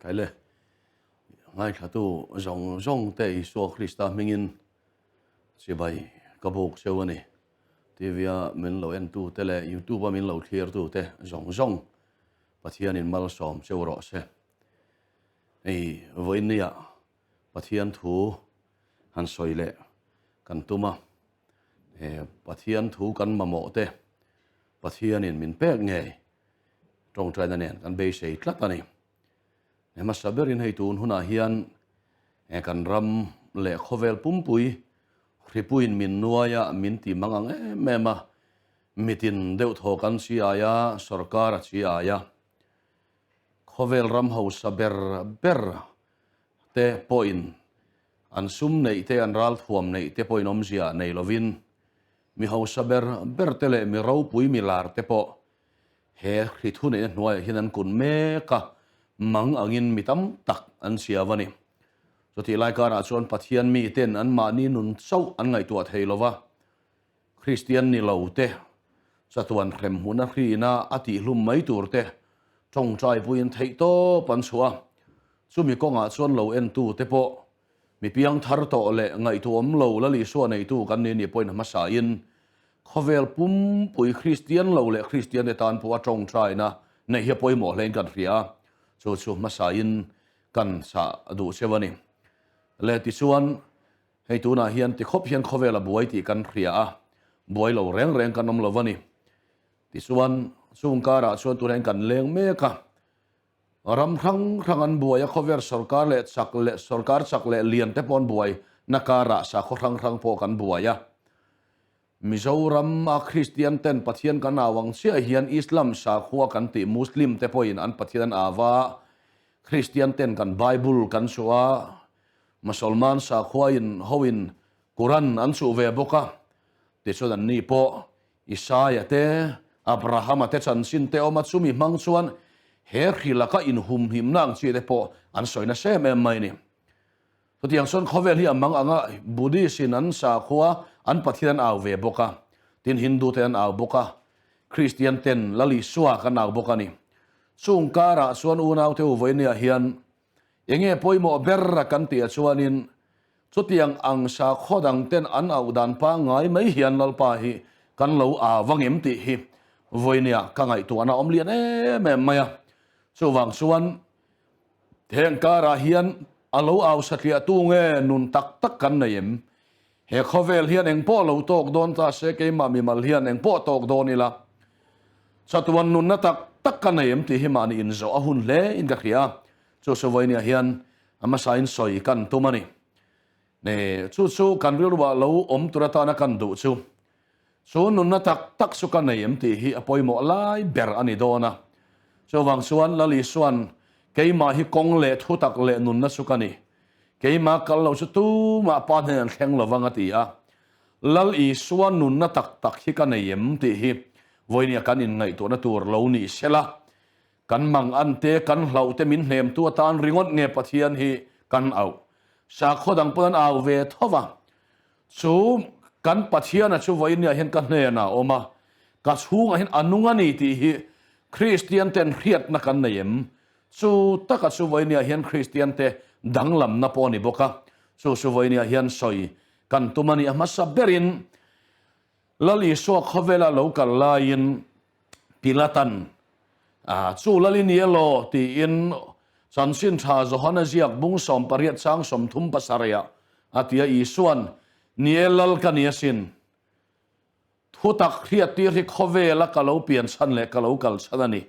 Tlaile ngaithlatu zawng zawng te Isua Krista hmingin chibai ka buk cheu a ni. TV a min lo entu te leh YouTube a min lo thlir tu te zawng zawng Pathianin malsawm cheu rawh se. Hei vawiin nia Pathian thu han sawi leh kan tum a, he Pathian thu kan mamawh te Pathianin min pek ngei tawngtaina nen kan beisei tlat a ni. He hmasa berin hei tun hunah hian he kan ram leh khawvel pumpui hripuiin min nuai a, min ti mang ang em em a, mitin deuh thaw kan chiai a, sorkar a chiai a, khawvel ram hausa ber ber te pawhin an sum neih te, an ralthuam neih te pawhin awmzia nei lovin mi hausa ber ber te leh mi ropui mi lar te pawh he hri thu neihna hnuaiah hian an kun mek a, mang angin mi tam tak an chhiau a ni. Chutih lai karah chuan Pathian miten anmahni nun chauh an ngaihtuah thei lo va, Kristian ni lo te, chatuan hrem hmuna hrina a tihhlum mai tur te tawngtai puiin theihtawp an chhuah a. Chumi kawngah chuan lo entu te pawh mi piang thar tawh leh ngaihtuahawm lo Lal Isua neitu kan ni nih pawhin hmasain khawvel pumpui Kristian lo leh Kristian te tan pawh a tawngtaina neih hi a pawimawh hlein kan hria a, chu chu hmasain kan sah duh cheu a ni. Leh tichuan Hei tunah hian ti khawp hian khawvel a buai tih kan hria a, buai lo reng reng kan awm lo a ni. Tichuan, chung karah chuan tunah hian kan leng mek a, ram hrang hrang an buai a, khawvel sorkar leh chak leh sorkar chak leh lian te pawh an buai na karah sakhaw hrang hrang pawh kan buai a. Mizoram a Kristian ten Pathian kan au ang chiah hian Islam sakhua kan tih Muslim te pawhin an Pathian an au a, Kristian ten kan Bible kan chuh a, Musalman sakhua in ho in Quran an chuh ve bawk a, tichuan an ni pawh Isaia te, Abrahama te chanchin te awm a, chumi hmang chuan he hri laka inhumhimna ang chi te pawh an sawi nasa em em mai a ni. Chutiang chuan khawvel hi a mang anga Buddhist in an sakhua an Pathian an au ve bawk a, tin Hindu te an au bawk a, Kristian ten Lal Isua kan au bawk a ni. Chung karah chuan unaute u vawinia hian enge pawimawh ber a kan tih ah chuanin chutiang ang sakhaw dang ten an auh dan pangngai mai hian Lalpa hi kan lo au vangem tih hi vawinia ka ngaihtuahna awm lian em em mai a. Chuvang chuan Heng karah hian a lo au satliah tu nge nun tak tak kan nei em? He khawvel hian eng pawh lo tawk dawn ta se keimah mimal hian eng pawh tawk dawn ila chatuan nunna tak tak ka nei em tih hi mahni inzawh a hun hle in ka hria. Chu Sawvainiah hian a hmasain sawi kan tum a ni. Ne, chu chu kan rilruah lo awm tur atana kan duh chu Chu nunna tak tak chu ka nei em tih hi a pawimawh lai ber a ni dawn a. Chuvang chuan Lal Isua'n keimah hi kawng leh thutak leh nunna chu ka ni. Keimah kal lo chu tumah pa hnen an thleng lo vang a ti a. Lal Isua nunna tak tak hi ka nei em tih hi vawinia kan inngaihtuahna tur lo ni sela, kan mang an te, kan hlauh te min hnemtu atan ringawt nge Pathian hi kan auh. Sakhaw dang pawn an au ve tho va. Chu kan Pathiana chu vawinia hian ka hnenah a awm a, ka chhungah hian a nung a ni tih hi Kristian ten hriatna kan nei em? Chu taka chu vawinia hian Kristian te danglamna pawh a ni bawk a, chu chu vawinia hian sawi kan tum a ni. A hmasa berin Lal Isua khawvela lo kal laiin Pilatan, Chu Lal i ni elaw? tiin Chanchin Tha Johana ziak bung 18 chang 37 ah a ti a, Isuan, Ni e, Lal ka ni asin. Thutak hriattir hi khawvela ka lo pian chhan leh ka lo kal chhan a ni.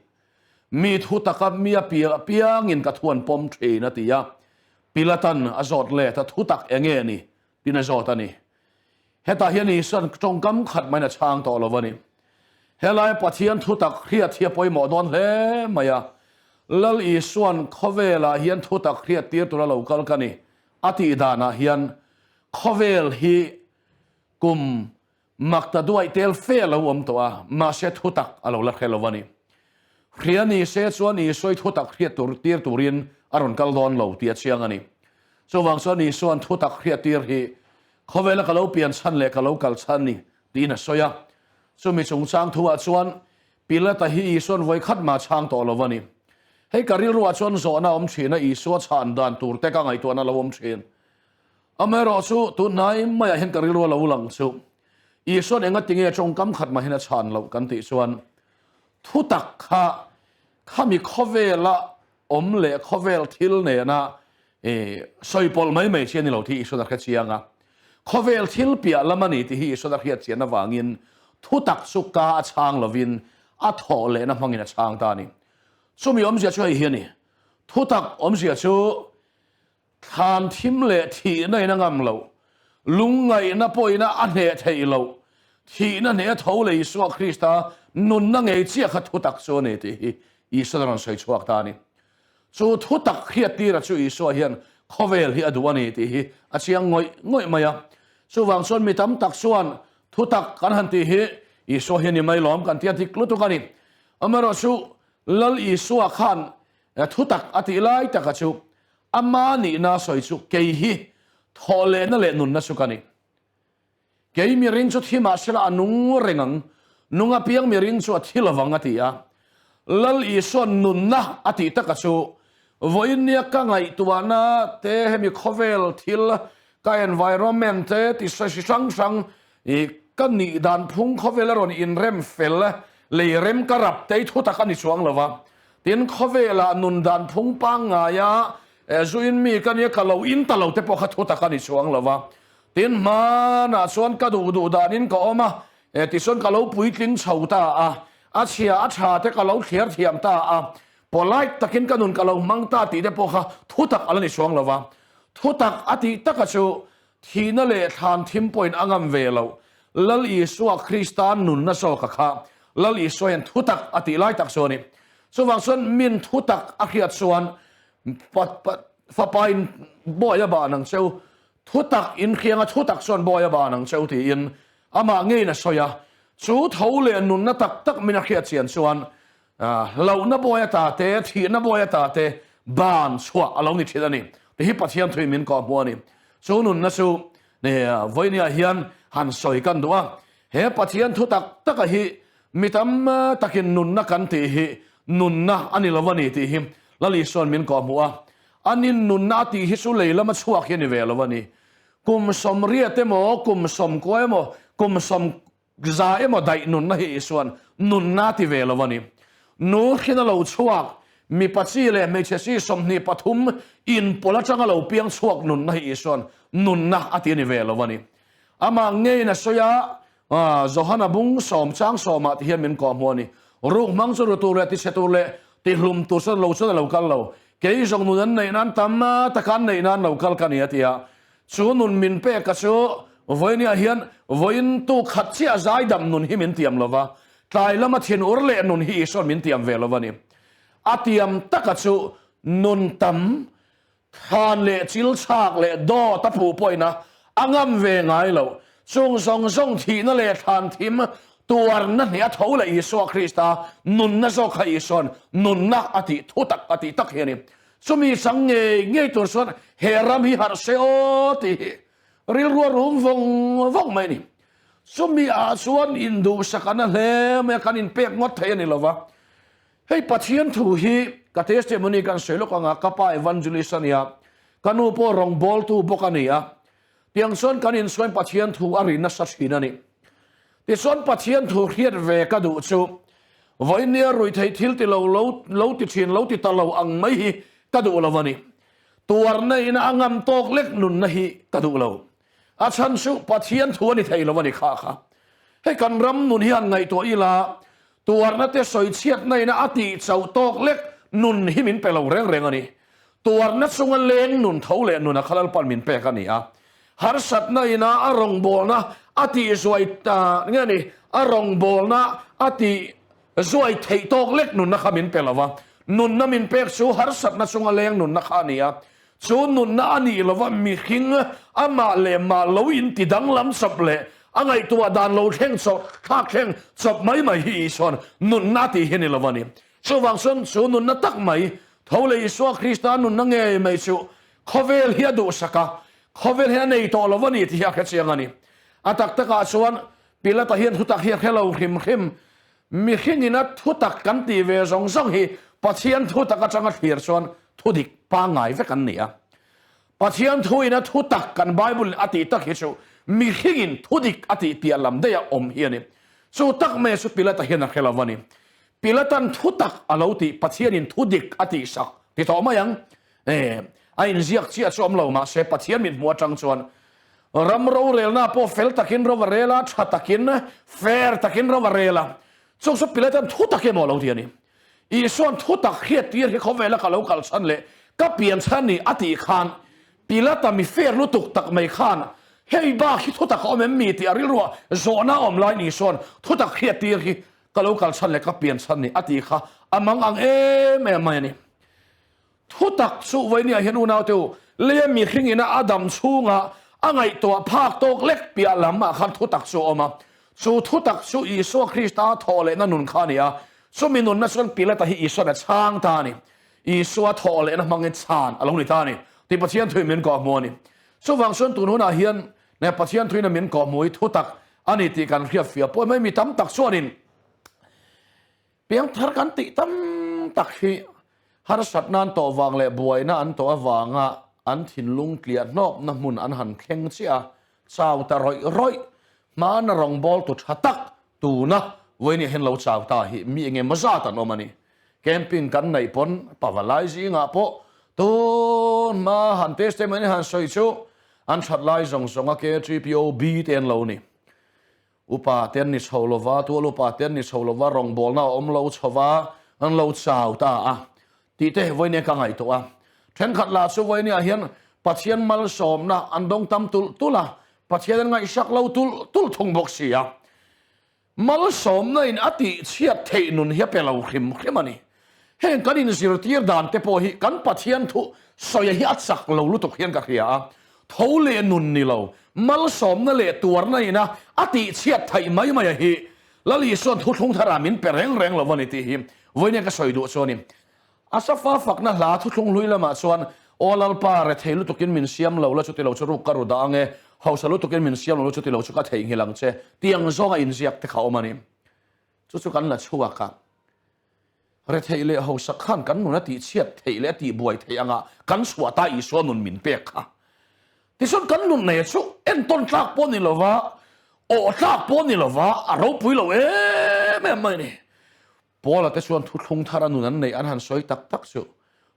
Mi thutaka mi a piangin ka thu an pawm thin, a ti a. Pilatan a zawt let a, Thutak enge a ni? Tin a zawt a ni. Hetah hian Isuan tawngkam khat maiin a chhang tawh lo a ni. Helai Pathian thutak hriat hi a pawimawh dawn hle mai a. Lal Isuan khawvelah hian thutak hriat tir tura lo kal ka ni a tih danah hian khawvel hi kum makta duaih tel fe a lo awm tawh a, mahse thutak a lo la hre lo a ni. Hria ni se chuan Isua i thutak hriat tur tir turin a rawn kal dawn lo tih a chiang a ni. Chuvang chuan Isua'n thutak hriat tir hi khawvela ka lo pian chhan leh ka lo kal chhan ni tiin a sawi a. Chumi chungchang thuah chuan Pilata hi Isua'n vawi khat mah chhang tawh lo a ni. Hei ka rilruah chuan zawhna a awm thin a, Isua chhan dan tur te ka ngaihtuahna a lo awm thin. Amaherawhchu tun hnai maiah hian ka rilru a lo lang chu Isua'n enga tinge tawngkam khat mahin a chhan loh kan tih chuan thutak kha khami khawvela awm leh khawvel thil nena sawi pawlh mai mai chi a ni lo tih Isua'n a hre chiang a. Khawvel thil piah lam a ni tih hi Isua'n a hriat chian avangin thutak chu ka a chhang lovin a thawh lehna hmangin a chhang ta a ni. Chumi awmzia chu hei hi a ni. Thutak awmzia chu Thlan thim leh thihna in a ngam loh, lungngaihna pawhin a hneh theih loh, thihna hneh a tho leh Isua Krista nunna ngei chiah kha thutak chu a ni tih hi Isua'n a rawn sawi chhuak ta a ni. Chu thutak hriattira chu Isua hian khawvel hi a duh a ni tih hi a chiang ngawih ngawih mai a. Chuvang chuan mi tam tak chuan thutak kan han tih hi Isua hi a ni mai lawm kan tia dik lutuk a ni. Amaherawhchu Lal Isua khan thutak a tih lai taka chu Ama nihna sawi chu kei hi thawh lehna leh nunna chu ka ni. Kei miring chu thi mahsela a nung reng ang, nung apiang miring chu a thi lovang a ti a. Lal Isua'n nunna a tih taka chu vawiin nia ka ngaihtuahna te hemi khawvel thil ka environment te ti hri hrang hrang i ka nih dan phung khawvel a rawn inrem fel lei rem ka rap te hi thutak a ni chuang lova. Tin, khawvelah nun dan phung pangngaia zuin mi ka nia ka lo in ta lo te pawh kha thu tak a ni chuang lo va. Tin, hmanah chuan ka duh duh danin ka awm a, tichuan ka lo puitling chho ta a, a chhia a tha te ka lo thliar thiam ta a, polite takin ka nun ka lo hmang ta tih te pawh kha thu tak a la ni chuang lo va. Thu tak a tih taka chu Thihna leh thlan thim pawhin a ngam ve lo. Lal Isua Krista nunna zawka kha Lal Isua hian thutak a tih lai tak chu a ni. Chuvang chuan min thutak a hriat chuan Fapain bawi a ban ang cheu, thutak inhrianga thutak chuan bawi a ban ang cheu tiin amah ngeiin a sawi a. Chu tho leh nunna tak tak min a hriat chian chuan Hlauhna bawi ata te, thihna bawi ata te ban chhuah a lo ni thin a ni. Ti hi Pathian thuin min kawhhmuh a ni. Chu nunna chu vawinia hian han sawi kan duh a. He Pathian thu tak taka hi mi tam takin nunna kan tih hi nunna a ni lo a ni tih hi Lal Isua'n min kawhhmuh a. A nin nunna a tih hi chu lei lama chhuak hi a ni ve lo a ni. Kum 80 emaw, kum 90 emaw, kum sawm Za emaw daih nunna hi Isua'n nunna a ti ve lo a ni. Nu hrin a lo chhuak, mipa chi leh hmeichhe chi 23 inpawlh atanga lo piang chhuak nunna hi Isua'n nunna a ti a ni ve lo a ni. Amah ngeiin a sawi a, Johana bung sawm chang sawmah ti hian min kawhhmuh a ni. Ruk hmang chu ru tur leh tichhe tur leh tihlum tur chuan lo chuan a lo kal lo. Kei zawng nun an neih nan tam taka an neih nan lo kal ka ni a ti a. Chu nun min peka chu vawinia hian vawiin tu khat chiah zaidam nun hi min tiam lova, tlai lama thin ur leh nun hi Isua'n min tiam ve lova ni. A tiam taka chu nun tam, thlan leh chil chhak leh dawt a phuh pawhin a a ngam ve ngai lo. Chung zawng zawng thihna leh thlan thim tuarna hnih a tho leh Isua Krista nunna zawk kha Isua'n nunna a tih thu tak a tih tak hi a ni. Chumi chang ngei ngei tur chuan he ram hi harh se aw tih hi rilru a rum vawng vawng mai a ni. Chumi ah chuan induhsak a na hle mai a, kan inpek ngawt thei a ni lova. Hei Pathian thu hi ka testimony kan sawi lawk anga ka pa evangelist a nia, ka nu pawh rawngbawltu bawk a ni a, tiang chuan kan insuain Pathian thu a ri nasa thin a ni. Tichuan Pathian thu hriat ve ka duh chu vawinia ruihtheih thil ti lo lo lo ti thin lo ti ta lo ang mai hi ka duh lo a ni. Tuarna ina a ngam tawk lek nunna hi ka duh lo. A chhan chu Pathian thu a ni thei lo a ni kha kha. Hei kan ram nun hi han ngaihtuah ila tuarna te sawichhiatna ina a tih chauh tawk lek nun hi min pe lo reng reng a ni. Tuarna chunga leng nun tho leh nun a kha Lalpan min pek a ni a. Harsatna ina a rawngbawlna a tih zuai nge ni a rawngbawlna a tih zuai theih tawk lek nunna kha min pe lo va. Nunna min pek chu harsatna chunga leng nunna kha a ni a. Chu nunna a nih lova mihring amah leh mah lo inti danglam chawp leh a ngaihtuah dan lo thleng chawp thlak thleng chawp mai mai hi Isua'n nunna a tih hi a ni lo a ni. Chuvang chuan chu nunna tak mai tho leh Isua Krista nunna ngei mai chu khawvel hi a duhsak a, khawvel hian a nei tawh lo a ni tih hi a hre chiang a ni. A tak takah chuan Pilata hian thutak hi a hre lo hrim hrim. Mihringin a thutak kan tih ve zawng zawng hi Pathian thu tak atanga thlir chuan thu dik pangngai vek an ni a. Pathian thuin a thu tak kan Bible in a tih tak hi chu mihringin thu dik a tih piah lam daih a awm hi a ni. Chu tak mai chu Pilata hian a hre lo a ni. Pilatan thu tak a lo tih Pathianin thu dik a tih sak ti tawh mai ang. E, a inziak chiah chu awm lo mahse Pathian mit hmuh atang chuan ram rorelna pawh fel takin ro a rel a, tha takin, fair takin ro a rel a. Chu chu Pilatan thu tak emaw a lo ti a ni. Isua'n thu tak hriattir hi khawvela ka lo kal chhan leh ka pian chhan ni a tih khan Pilata mi fair lutuk tak mai khan hei bak hi thu tak a awm em mi tih a rilruah zawhna a awm laiin Isua'n thu tak hriattir hi ka lo kal chhan leh ka pian chhan ni a tih kha a mang ang em em mai a ni. Thutak chu vawinia hian unaute u, leia mihring ina a dam chhunga a ngaihtuah phak tawk lek piah lam ah khan thutak chu a awm a. Chu thutak chu Isua Krista thawh lehna nun kha a ni a, chumi nunna chuan Pilata hi Isua'n a chhang ta a ni. Isua thawh lehna hmangin chhan a lo ni ta a ni tih Pathian thuin min kawhhmuh a ni. Chuvang chuan tun hunah hian Pathian thuin a min kawhhmuh hi thutak a ni tih kan hriatfiah pawh mai mi tam tak chuanin Piangthar kan tih tam tak hi harsatna an tawh vang leh buaina an tawh avanga an thinlung tliah hnawpna hmun an han thleng chiah a, chau ta rawih rawih, hmana rawngbawltu tha tak tuna vawiin hian lo chau ta hi mi eng emaw zat an awm a ni. Camping kan neih pawn pavalai zingah pawh tun hma han testimony han sawi chu an that lai zawng zawnga KTPOB te an lo ni. Upa te an ni chho lova, tual upa te an ni chho lova, rawngbawlna a awm lo chho va, an lo chau ta a tih te vawinia ka ngaihtuah a. Thenkhat lah chu vawinia hian Pathian malsawmna an dawng tam tulh tulh a, Pathian an ngaihsak lo tulh tulh thung bawk si a. Malsawmna in a tih chhiat theih nun hi a pe lo hrim hrim a ni. Heng kan inzirtir dan te pawh hi kan Pathian thu sawia hi a chak lo lutuk hian ka hria a, tho leh nun ni lo, malsawmna leh tuarna ina a tihchhiat theih mai mai a hi Lal Isua'n thuthlung tharah min pe reng reng lo a ni tih hi vawiin ka sawi duh chu a ni. Asafa fakna hla thuthlung hlui lamah chuan, Aw Lalpa, rethei lutukin min siam lo la, chuti lo chu ruk ka ru dah ang e, hausa lutukin min siam lo la, chuti lo chu ka theihnghilh ang che, tih ang zawnga inziak te kha a awm a ni. Chu chu kan la chhuak a. Retheih leh hausak khan kan nun a tihchhiat theih leh a tihbuai theih anga kan chhuah ta Isua nun min pek kha. Tichuan kan nun nei chu entawn tlak pawh ni lova, awh tlak pawh ni lova, a ropui lo em em mai a ni. Paula te chuan thuthlung thar a nun an neih an han sawi tak tak chu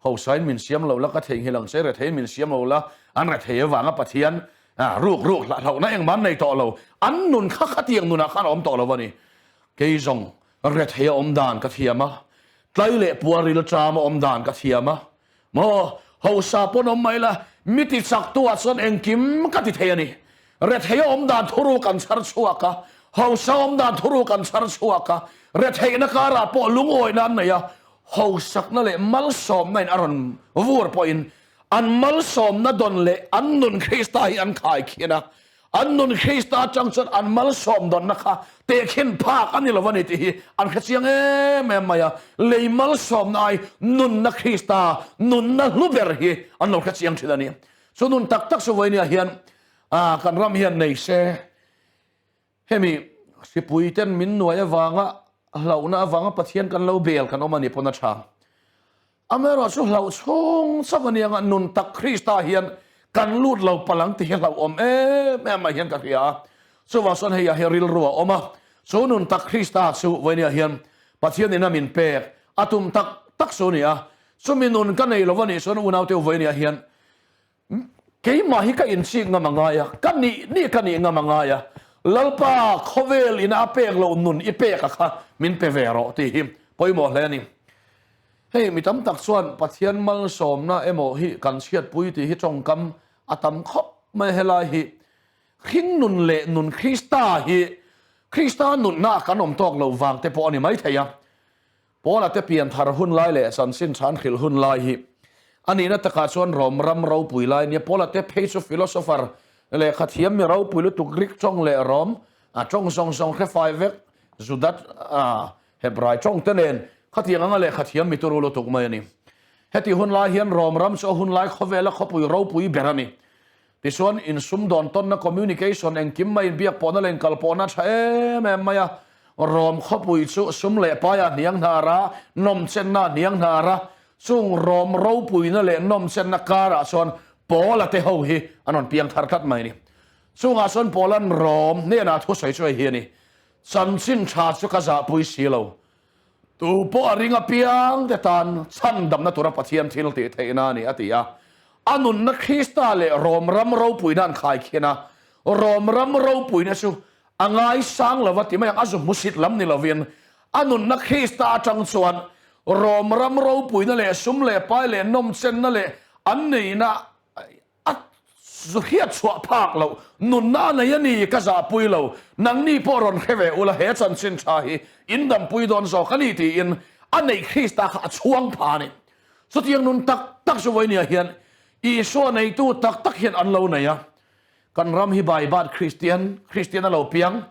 Hausain min siam lo la, ka theihnghilh ang che, retheiin min siam lo la, an rethei avanga Pathian ruk ruk hlah hlauhna engmah an nei tawh lo, an nun kha khatiang nunah khan a awm tawh lo a ni. Kei zawng rethei a awm dan ka thiam a, tlai leh puar ril ṭam a awm dan ka thiam a, maw hausa pawn awm mai la, mi ti chak tu ah chuan engkim ka ti thei a ni. Rethei a awm dan thuruk an chhar chhuak a, hausa awm dan thuruk an chhar chhuak a, retheihna karah pawh lungawina an nei a, Hausakna leh malsawmna in a rawn vur pawhin an malsawmna dawn leh an nun Krista hi an khaikhin a, an nun Krista atang chuan an malsawm dawnna kha tehkhin phak a ni lo a ni tih hi an hrechiang em em mai a, lei malsawmna ai nunna Krista nunna hlu ber hi an lo hrechiang thin a ni. Chu nun tak tak chu vawinia hian kan ram hian nei se. Hemi hripui ten min nuai avanga hlauhna avanga Pathian kan lo bel kan awm a ni pawn a tha. Amaherawh chu hlauh chhung chauh a ni anga nun tak Krista hian kan lut lo palh ang tih hi hlauhawm em em mai hian ka hria a. Chuvang chuan hei ah hian rilru a awm a, chu nun tak Krista chu vawinia hian Pathian ina min pek a tum tak tak chu a ni a. Chumi nun ka nei lo a nih chuan unaute u vawinia hian Keimah hi ka inchik ngam a ngai a, ka nih nih ka nih ngam a ngai a, Lalpa khawvel ina a pek loh nun i pek a kha min pe ve rawh tih hi pawimawh hle a ni. Hei mi tam tak chuan Pathian malsawmna emaw hi kan chhiatpui tih hi tawngkam a tam khawp mai a, helai hi hring nun leh nun Krista hi Krista nunna ah kan awm tawk loh vang te pawh a ni maithei a, Paula te pian thar hun lai leh chanchin than hrilh hun lai hi a nihna takah chuan Rom ram ropui lai nia. Paula te phei chu philosopher lehkha thiam mi ropui lutuk Greek tawng leh Rom a tawng zawng zawng hre fai vek Juda Hebrai tawng te nen khatiang anga lehkha thiam mi turu lutuk mai a ni. Heti hun lai hian Rom ram chu a hun lai khawvela khawpui ropui ber a ni. Tichuan insumdawn tawnna communication engkim mai inbiak pawhna leh inkalpawhna a tha em em mai a. Rom khawpui chu sum leh paia hniang hnar a, nawmchenna hniang hnar a, chung Rom ropuina leh nawmchenna karah chuan Paula te ho hi an rawn piang thar tlat mai a ni. Chungah chuan Paula'n Rom hnenah thusawi chu hei hi a ni, Chanchin tha chu ka zahpui si lo. Tu pawh a ring apiang te tan chhandamna tura Pathian thil tih theihna a ni, a ti a. A nunna Krista leh Rom ram ropuina an khaikhin a, Rom ram ropuina chu a ngaisang lova ti mai ang, a zu hmusit lam ni lovin a nunna Krista atang chuan Rom ram ropuina leh sum leh pai leh nawmchenna leh an neihna a hriat chhuah phak loh nunna a nei a ni, ka zahpui lo, nangni pawh rawn hre ve ula he chanchin tha hi in dampui dawn zawk a ni tiin a neih Krista kha a chhuang pha a ni. Chutiang nun tak tak chu vawinia hian Isua neitu tak tak hian an lo nei a, Kan ram hi by birth Kristian, Kristian a lo piang,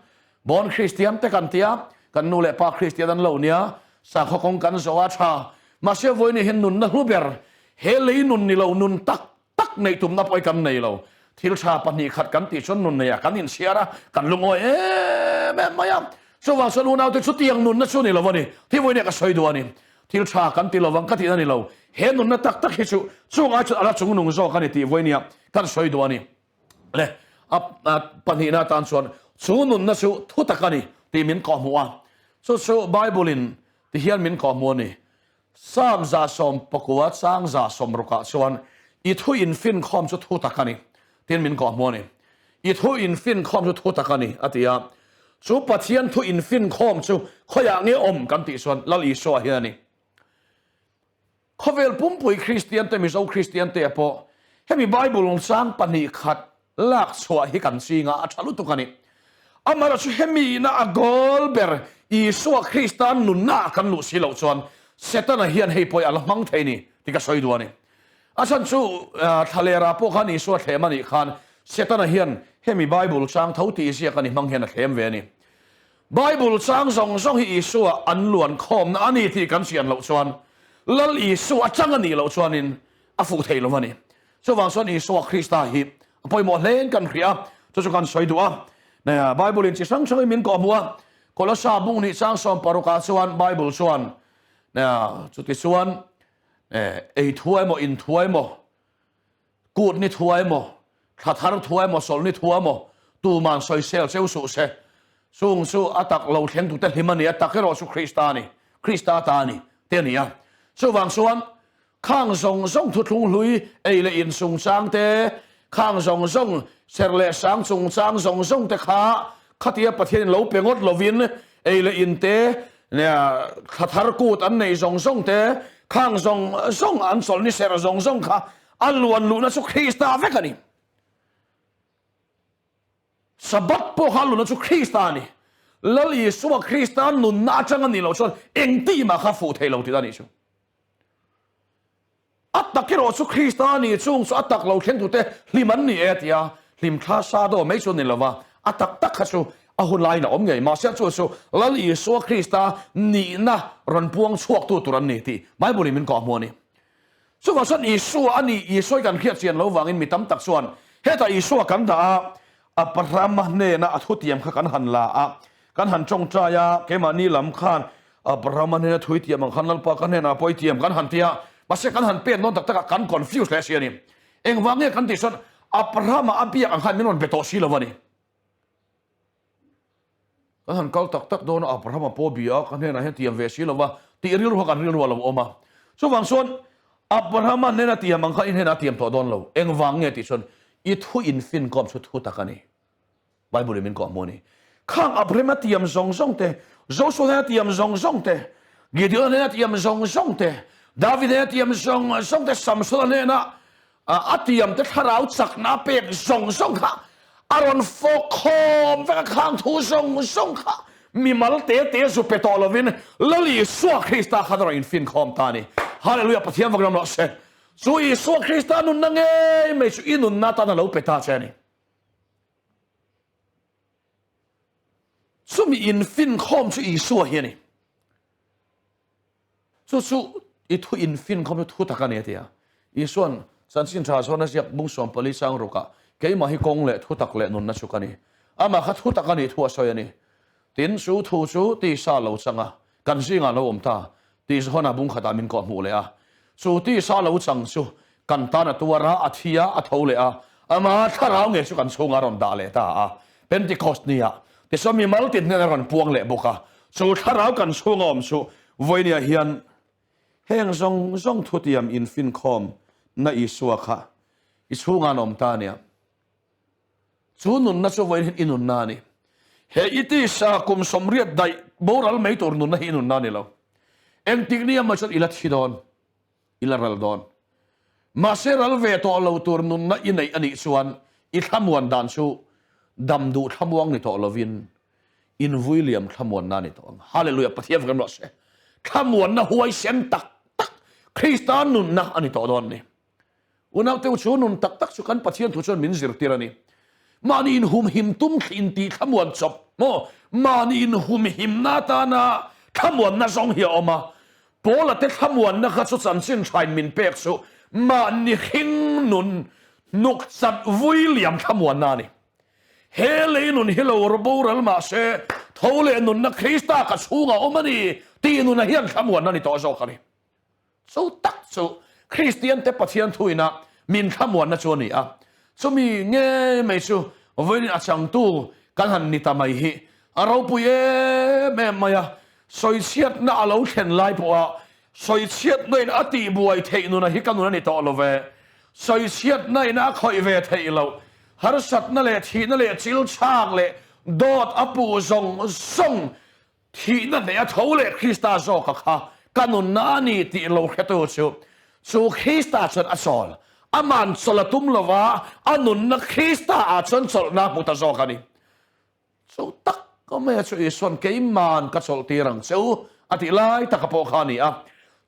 born Kristian te kan tia, kan nu leh pa Kristian an lo nia, sakhaw kawng kan zawh a tha. Mahse vawiin hian nunna hlu ber, he lei nun ni lo nun tak tak neih tumna pawh hi kan nei lo. Thil tha 2 khat kan tih chuan nun neiah kan inchhiar a, kan lungawi em em mai a. Chuvang chuan unaute chutiang nunna chu ni lo a ni. Thi vawiin ka sawi duh a ni. Thil tha kan ti lovang ka tihna a ni lo. He nunna tak tak hi chu chungah chuan a la chungnung zawk a ni tih vawinia kan sawi duh a ni. Le, a pahnihna atan chuan chu nunna chu thu tak a ni tih min kawhhmuh a. Chu chu Bible-in ti hian min kawhhmuh a ni. Psalm 119 chang 60ah chuan i thu infinkhawm chu thu tak a ni tiin min kawhhmuh a ni. I thu infinkhawm chu thu tak a ni a ti a. Chu Pathian thu infinkhawm chu khawiah nge awm kan tih chuan Lal Isua hian a ni. Khawvel pumpui Kristian te, Mizo Kristian te pawh hemi Bible chang 2 khat lak chhuah hi kan ching a, a tha lutuk a ni. Amaherawh chu hemi ina a goal ber Isua Krista nunna ah kan luh si loh chuan Setana hian hei pawh hi a la hmang thei ni tih ka sawi duh a ni. A chhan chu thlalera pawh khan Isua thlem a nih khan Setana hian hemi Bible chang tho tih ziak a ni hmang hian a thlem ve a ni. Bible chang zawng zawng hi Isua an luan khawmna a ni tih kan chian loh chuan Lal Isua atang a nih loh chuanin a fuh thei lo a ni. Chuvang chuan Isua Krista hi a pawimawh hlein kan hria a, chu chu kan sawi duh a. Bible in chi hrang hrangin min kawhhmuh a, Kolosa bung hnih chang 16 ah chuan Bible chuan chutichuan Ei thua emaw, in thua emaw, kut ni thua emaw, thla thar thua emaw, sawlh ni thua emaw, tuman sawisel cheu suh se. Chung chu a tak lo thleng tute hlim a ni, a tak erawh chu Krista a ni, Krista ta a ni, te a ni a. Chuvang chuan khang zawng zawng thuthlung hlui ei leh in chungchang te, khang zawng zawng serh leh sang chungchang zawng zawng te kha Khatia Pathianin lo pe ngawt lovin ei leh in te, thla thar kut an nei zawng zawng te, khang zawng zawng an chawlh ni serh zawng zawng kha a luan luhna chu Krista vek a ni. Sabbath pawh kha a luhna chu Krista a ni. Lal Isua Krista nunna atanga nih loh chuan engtih mah kha fuh thei lo tih a nih chu. A tak erawh chu Krista a ni, chung chu a tak lo thleng tute hlim an ni e a ti a, hlim thla sa daw mai chu a ni lo va, a tak tak kha chu a hun laiin a awm ngei. Mahse chu chu Lal Isua Krista nihna rawn puang chhuaktu tur an ni tih Bible in min kawhhmuh a ni. Chuvang chuan Isua a ni, Isua hi kan hriat chian lo vangin mi tam tak chuan hetah Isua kan dah a, Abrahama hnena a thutiam kha kan han la a, kan han tawngtai a, keimahni lam khan Abrahama hnena thu i tiam ang khan Lalpa ka hnenah pawh i tiam kan han ti a, mahse kan han pek dawn tak takah kan confuse hle si a ni. Engvang nge kan tih chuan Abrahama a biak ang khan min rawn be tawh si lo a ni. Kan han kal tak tak dawn a, Abrahama pawh bia a, ka hnenah hian tiam ve si lo va tih rilru kha kan rilru a lo awm a. Chuvang chuan Abrahama hnena tiam ang kha i hnenah a tiam tawh dawn lo. Engvang nge tih chuan i thu infinkhawm chu thu tak a ni. Bible in min kawhhmuh a ni. Khang Abrahama tiam zawng zawng te, Joshua hnena tiam zawng zawng te, Gideon hnena tiam zawng zawng te, David hnena tiam zawng zawng te, Samsona hnena A tiamte thlarau chakna a pek zawng zawng kha a rawn fawk khawm vek a, khang thu zawng zawng kha mimal te te zu pe tawh lovin Lal Isua Krista khan a rawn infin khawm ta a ni. Hallelujah Pathian vak ram rawh se. Chu Isua Krista nunna ngei mai chu i nunna atan a lo pe ta che a ni. Chumi infin khawm chu Isua hi a ni. Chu chu i thu infin khawm chu thu tak a ni a ti a. Isua'n chanchin tha zawn a ziak bung 14 chang rukah, Keimah hi kawng leh thu tak leh nunna chu ka ni. Amah kha thu tak a nih thu a sawi a ni. Tin, chu thu chu tisa lo chang a, kan zingah lo awm ta tih Johana bung khatah min kawh hmuh leh a. Chu tisa lo chang chu kan tan a tuar a, a thi a, a tho leh a, ama thlarau ngei chu kan chhungah a rawn dah leh ta a. Pentecost nia tichuan mimal tin hnen a rawn puang leh bawk a. Chu thlarau kan chhunga awm chu vawinia hian heng zawng zawng thutiam infinkhawm na Isua kha i chhungah an awm ta a nia. Chu nunna chu vawiin hian i nunna a ni. He i tisa kum 80 daih boral mai tur nunna hi i nunna a ni lo. Engtik ni emaw chuan i la thi dawn, i la ral dawn. Mahse ral ve tawh lo tur nunna i neih a nih chuan i thlamuan dan chu dam duh thlamuang ni tawh lovin invui liam thlamuanna a ni tawh ang. Hallelujah! Pathian fak em rawh se. Thlamuanna huaisen tak tak Krista nunna a ni tawh dawn a ni. Unaute u chu nun tak tak chu kan Pathian thu chuan min zirtir a ni. Mahni inhumhim tum thli intih thlamuan chawp maw? Mahni inhumhimna atana thlamuanna zawng hi a awm a. Paula te thlamuanna kha chu chanchin thain min pek chu mahni hring nun hnuk chat vui liam thlamuanna a ni. He lei nun hi lo boral mah se tho leh nunna Krista ka chhungah awm a ni tih nunah hian thlamuanna ni tawh zawk a ni. Chu tak chu Kristiante Pathian thuina min thlamuanna chu a ni a. Chumi ngei mai chu vawiin a changtu kan han ni ta mai hi a ropui em em mai a. Sawichhiatna a lo thlen lai pawha sawichhiatna in a tihbuai theih nuna hi ka nun a ni tawh lo ve. Sawichhiatna in a khawih ve theih loh, harsatna leh thihna leh chilchhak leh dawt a puh zawng zawng Thihna hneih a tho leh Krista zawka kha ka nunna a ni tih lo hretu chu, chu Krista chuan a chawl. Aman chawlh a tum lova, a nunna Krista ah chuan chawlhna a hmu ta zawk a ni. Chu tak maia chu Isuan keiman ka chawlh tir ang che u a tih lai taka pawh kha a ni a.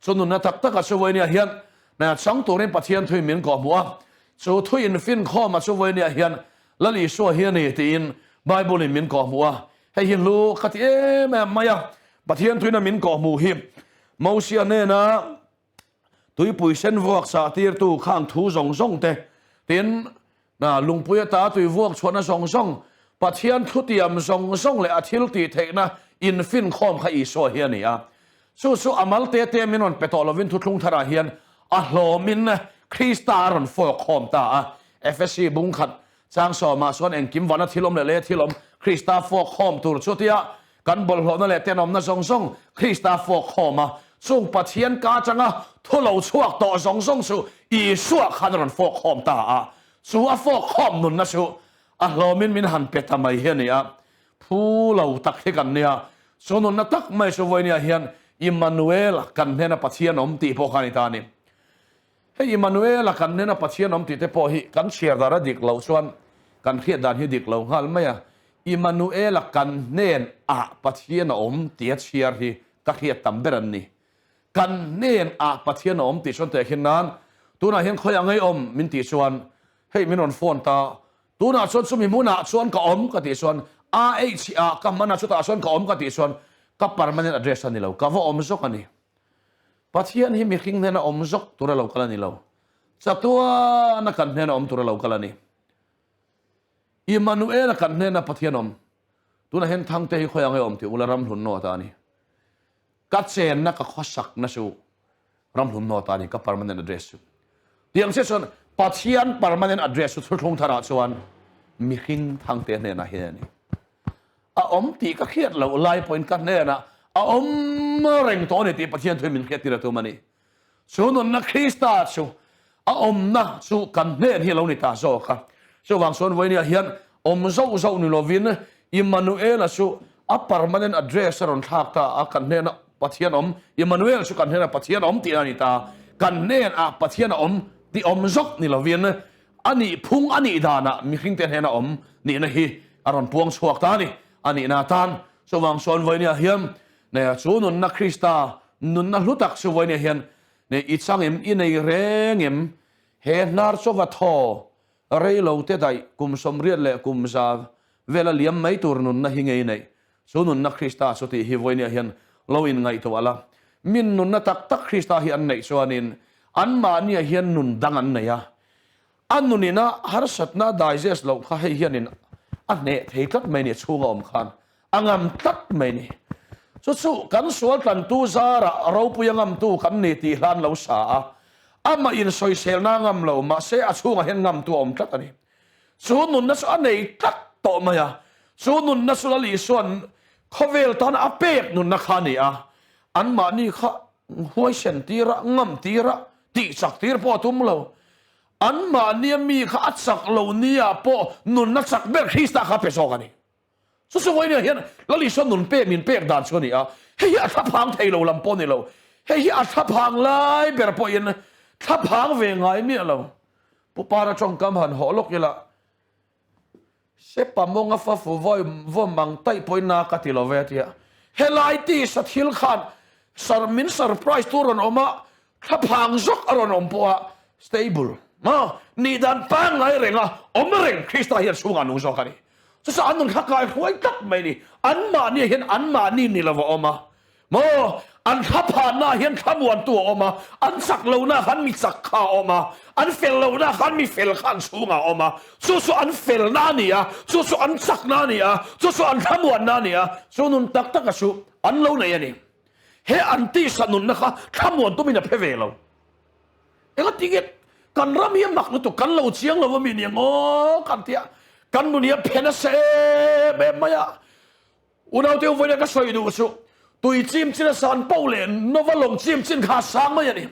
Chu nunna tak taka chu vawinia hian hmeichhe chang turin Pathian thuin min kawhhmuh a, chu thui infinkhawma chu vawinia hian Lal Isua hi a ni tiin Bible-in min kawhhmuh a. Hei hi hlu ka ti em em mai a, Pathian tuina min kawhhmuh hi Mosia hnena tuipui sen vuak chah tirtu khang thu zawng zawng te, tin, lungpui ata tui vuak chhuahna zawng zawng, Pathian thutiam zawng zawng leh a thil tih theihna infinkhawm kha Isua hi a ni a. Chu chu a mal te te min rawn pe tawh lovin thuthlung tharah hian a hlawmin Krista a rawn fawkkhawm ta a. Efesi bung khat Chang sawmah chuan engkim vana thil awm leh lei a thil awm Krista fawk khawm tur chu tia kan bawlhhlawhna leh tenawmna zawng zawng Krista fawk khawm a, chung Pathian ka atanga thu lo chhuak tawh zawng zawng chu Isua khan a rawn fawk khawm ta a, chu a fawk khawm nunna chu a hlawmin min han pe ta mai hi a ni a, phu lo tak hi kan nia, chu nunna tak mai chu vawinia hian Immanuel kan hnena Pathian awm tih pawh kha a ni ta a ni. Hei Immanuela kan hnena Pathian awm tih te pawh hi kan chhiar dan a dik loh chuan kan hriat dan hi dik lo nghal mai a. Immanuela kan hnen ah Pathian a awm tia chhiar hi ka hriat tam ber an ni. Kan hnen ah Pathian a awm tih chuan tehkhin nan tunah hian khawiah ngei awm min tih chuan hei min rawn phone ta tunah chuan chumi hmunah chuan ka awm ka tih chuan AH ah ka hman a chutah chuan ka awm ka tih chuan ka permanent address a ni lo ka va awm zawk a ni. Pathian hi mihring hnena awm zawk tur a lo kal a ni lo. Chatuana kan hnena awm tur a lo kal a ni. Immanuela kan hnena Pathian awm. Tunah hian Thangte hi khawi ang e awm tih ula Ramhlun North ah a ni. Ka chenna ka khawsakna chu Ramhlun North ah a ni, ka permanent address chu. Tiang chiah chuan Pathian permanent address chu Thuthlung Tharah chuan mihring Thangte hnenah hian a ni. A awm tih ka hriat loh lai pawhin ka hnenah a awm reng tawh a ni tih Pathian thuin min hriattir a tum a ni. Chu nunna Krista chu a awmna chu kan hnen hi a lo ni ta zawk a. Chuvang chuan vawinia hian awm zauh zauh ni lovin Immanuela chu a permanent address a rawn thlak ta a, kan hnena Pathian awm, Immanuel chu kan hnena Pathian awm tih a ni ta. Kan hnenah Pathian a awm tih awm zawk ni lovin A nih phung a nih danah mihringte hnena awm nihna hi a rawn puang chhuak ta a ni. A nihna atan chuvang chuan vawinia hian ne chu nunna Krista nunna hlu tak chu vawinia hian ne i chang em, i nei reng em? He hnar chawva thaw rei lo te daih kum 80 leh kum 100 vela liam mai tur nunna hi ngei neih chu nunna Krista chu tih hi vawinia hian lo inngaihtuah la. Min nunna tak tak Krista hi an neih chuanin anmahniah hian nun dang an nei a. A nunina harsatna digest loh kha hei hianin a hneh thei tlat mai ni a chhunga awm khan. A ngam tlat mai ni. Chu chu kan sual tlantu zarah ropui a ngamtu kan ni tih hlan lo sa a, amah insawiselna a ngam lo, mahse a chhungah hian ngamtu a awm tlat a ni. Chu nunna chu a nei tlat tawh mai a, chu nunna chu Lal Isua'n khawvel tana a pek nunna kha a ni a, anmahni kha huaisen tira, ngam tira, tihchak tir pawh a tum lo. Anmahnia mi kha a chak lo nia pawh nunna chak ber Krista kha a pe zawk a ni. Chu chu vawiin hian Lal Isua nun pek min pek dan chu a ni a, hei hi a thlaphang thei lo lam pawh a ni lo, hei hi a thlaphang lai ber pawhin thlaphang ve ngai miah lo. Pu Para tawngkam han hawh lawk ila, Sepa mawnga fa fu vawi vawm ang taih pawhin na ka ti lo ve a ti a, helai tisa thil khan sar min surprise tu rawn awm a, Thlaphang zawk a rawn awm pawh a stable maw? Nih dan pangngai reng a awm reng Krista hian chhungah nung zawk a ni. Chuchu an nun thlakai hruai tlat mai ni. Anmahni hian anmahni ni lo a awm a maw? An thlaphanna hian thlamuantu a awm a, an chak lohna khan mi chak kha a awm a, an fel lohna khan mi fel kha an chhungah a awm a. Chu chu an felna a ni a, chu chu an chakna a ni a, chu chu an thlamuanna a ni a, chu nun tak taka chu an lo nei a ni. He an tisa nunna kha thlamuan tumin a phe ve lo. Enga tinge kan ram hi a mak lutuk, kan lo chiang lo ami nia ngaw kan tia, kan nun hi a phe nasa em em mai a. Unaute u vawiin ka sawi duh chu tui chim chin a san poh leh Nova lawng chim chin kha a sang mai a ni.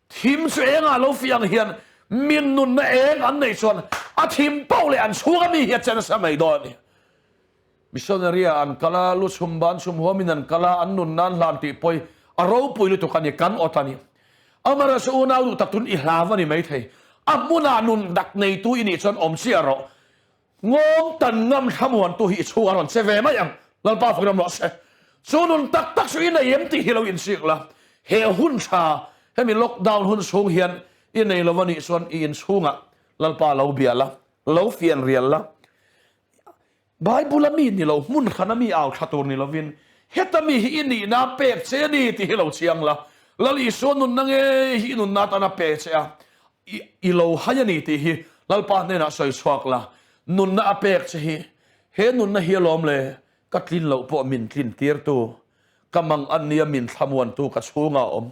Thim chu engah lo fiah ang hian min nunna eng an neih chuan a thim poh leh an chhung ami hi a che nasa mai dawn a ni. Missionary ah an kal a, lu chhum ban chhum huamin an kal a, an nun nan hlan tih pawi a ropui lutuk a ni, kan awt a ni. Amaherawhchu unau duh tak tun i hlau a ni maithei. A hmunah nun dak neitu i nih chuan awm chiah rawh. Ngawng tan ngam thlamuantu hi i chhung a rawn che ve mai ang, Lalpa fak ram rawh se. Chu nun tak tak chu i nei em tih hi lo insik la. He hun tha, hemi lockdown hun chhung hian i nei lo a nih chuan i inchhungah Lalpa lo bia la, lo fian rial la. Bible a mi ni lo, hmun hran a mi au tha tur ni lovin, heta mi hi i nihna pek che a ni tih hi lo chiang la, Lal Isua nunna ngei hi i nunna atan a pe che a, i lo hai a ni tih hi Lalpa hnenah sawi chhuak la, nunna a pek che hi, he nunna hi alawm le, ka tlin loh pawh min tlin tirtu, Ka mang an nia min thlamuantu ka chhungah a awm.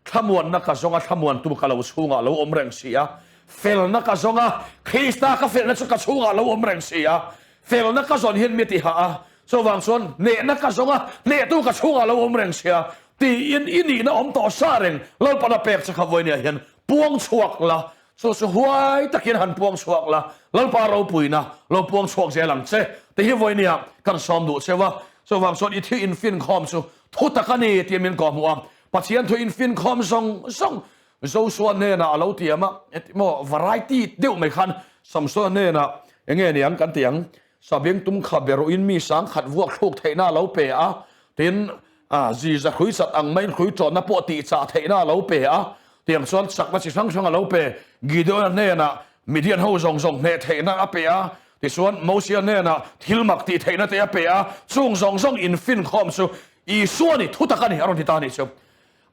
Thlamuanna ka zawnga thlamuantu ka lo chhungah a lo awm reng si a. Felna ka zawnga Krista ka felna chu ka chhungah a lo awm reng si a. Felna ka zawn hian mi ti hah a. Chuvang chuan hnehna ka zawnga hnehtu ka chhungah a lo awm reng si a. Tiin i nihna awm tawh sa reng Lalpana pek che kha vawinia hian puang chhuak la. Chu chu huai takin han puang chhuak la, Lalpa ropuina lo puang chhuak zel ang che tih hi vawinia kan sawm duh cheu a. Chuvang chuan i thi infinkhawm chu thu tak a ni tih min kawhhmuh a. Pathian thu infinkhawm zawng zawng Joshua hnenah a lo tiam a, heti maw variety deuh mai khan Samsona hnenah enge niang kan ti ang, Sabeng tum kha be rawhin mi sangkhat vuak thluk theihna a lo pe a, tin ziza hrui chat ang maiin hrui ṭawnna pawh tih chah theihna a lo pe a, tiang chuan chakna chi hrang hrang a lo pe. Gideon-a hnenah Midian ho zawng zawng hneh theihna a pe a, tichuan Mosia hnenah thil mak tih theihna te a pe a, chung zawng zawng infinkhawm chu Isua ni, thutak a ni a rawn ti ta a nih chu.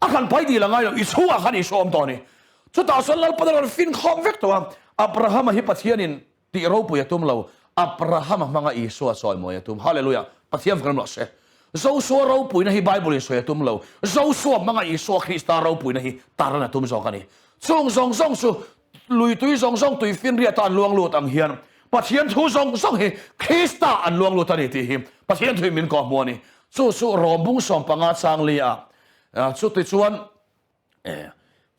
A hran pai dil a ngai lo, i chhungah khan Isua awm tawh a ni. Chutah chuan Lalpan a rawn finkhawm vek tawh a, Abrahama hi Pathianin Tih ropui a tum lo, Abrahama hmanga Isua chawimawi a tum. Hallelujah! Pathian vek ram rawh se. Josua ropuina hi Bible in sawi a tum lo, Josua hmanga Isua Krista ropuina hi taran a tum zawk a ni. Chung zawng zawng chu lui tui zawng zawng tui finriata an luang lut ang hian Pathian thu zawng zawng hi Krista an luang lut a ni tih hi Pathian thuin min kawhhmuh a ni. Chu chu Rom bung 15 chang li ah chutichuan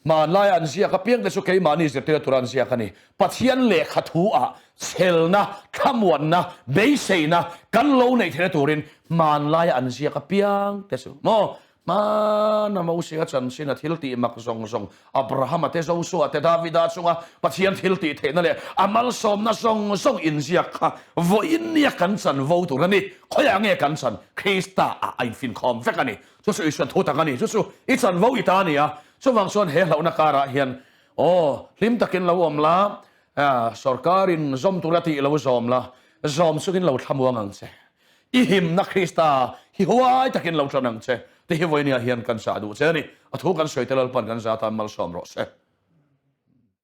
Hmanlaia an ziak apiang te chu keimahni zirtirna tura an ziak a ni. Pathian lehkha thu ah chhelna, thlamuanna, beiseina kan lo neih theihna turin hmanlaia an ziak apiang te chu maw? Hmana Mosia chanchin a thil tih mak zawng zawng, Abrahama te, Josua te, Davida chunga Pathian thil tih theihna leh a malsawmna zawng zawng inziak kha vawiin nia kan chanvo tur a ni. Khawiah nge kan chan? Krista ah a infinkhawm vek a ni. Chu chu Isua thu tak a ni. Chu chu i chanvo i ta a ni a. Chuvang chuan he hlauhna karah hian, aw, hlim takin lo awm la, sorkarin zawm tura tih lo zawm la, zawm chungin lo thlamuang ang che. I himna Krista hi huai takin lo tan ang che. Ti hi vawinia hian kan sah duh che a ni. A thu kan sawi te Lalpan kan za tan malsawm rawh se.